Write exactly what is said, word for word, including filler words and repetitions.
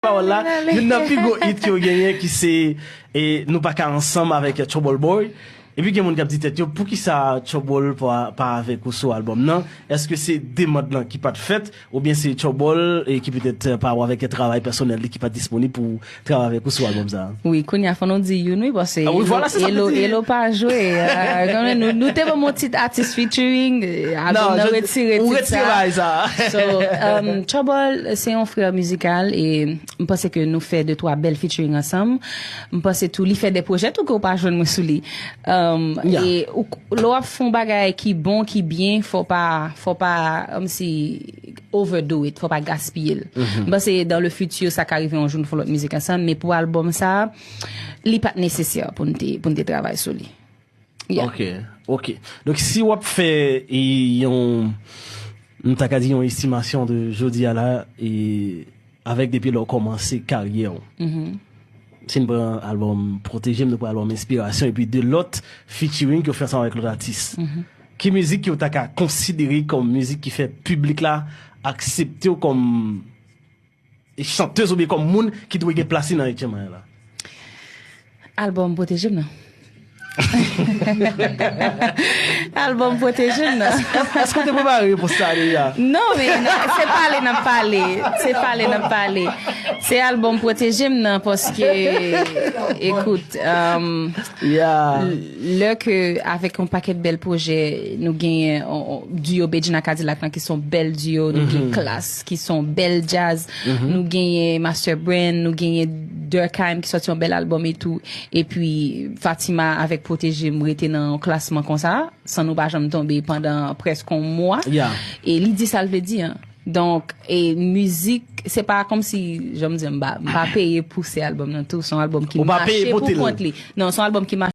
pawòl la, youn nan pi gwo hit yo genyen ki se, e, Nou Pa Ka Ansanm avèk Trouble Boy. Epi gen moun k ap di tèt yo, poukisa Trouble pa, pa avèk ou sou albòm nan? Èske se demann lan ki pa t fèt, oubyen se Trouble, e, ki petèt, e, pa avèk travay pèsonèl li ki pa t disponib pou travay avèk ou sou albòm sa a? Wi, kounye a fò nou di youn, wi, paske Ah wi, Elo, vwala, se sa m Elo, te di. Elo pa jwe. Ah, kanmenm, nou, nou te ban m yon tit atis featuring, eh, albòm Non, nan je, retire ou tit retire sa. bagay sa. So, um, Trouble, se yon frè mizikal, e m panse ke nou fè de twa bèl featuring ansanm. M panse tou, li fè de pwojè tou ke w pa jwenn mwen sou li. Um, Yeah. E ou, lè w ap fè yon bagay ki bon, ki byen, fò pa, fò pa, kòmsi, overdo it, fò pa gaspiye l. M panse dans le futur, sa ka rive yon jou nou fè lòt mizik ansanm, men pou albòm sa, li pa t nesesè pou n te, pou n te travay sou li. Yeah. Ok, ok. Donk, si w ap fè, e, yon, m ta ka di yon estimasyon de jodi a la, e, avèk depi lè w kòmanse karyè w, si n pran albòm Pwoteje M, nou pran albòm Enspirasyon, epi de lòt featuring ke w fè ansanm avèk lòt atis, ki mizik ke w ta ka konsidere kòm mizik ki fè piblik la aksepte w kòm e chantèz oubyen kòm moun ki dwe gen plas li nan H M I la? Albòm Pwoteje M nan. Albòm Pwoteje M nan. Èske w te prepare repons sa a deja? Non, men non, se pale n ap pale. Se pale n ap pale. Se albòm Pwoteje M nan paske, ekout, um, Yeah. lè ke avèk yon pakèt bèl pwojè, nou genyen on, on, duo Bedjina Cadillac lan ki se yon bèl duo, nou gen Klass ki se yon bèl djaz, nou genyen Master Brand, nou genyen Durkheim ki sòti yon bèl albòm etou, epi Fatima avèk Pwoteje M rete nan yon klasman konsa, san nou pa janm tonbe pandan prèske yon mwa. Yeah. E li di sa l vle di, an. Donk, e mizik, se pa kòmsi, jan m di, m pa, m pa peye pou se albòm nan tou, se yon albòm ki Ou pa peye mache pou pote l. kont li. Non, se yon albòm ki mache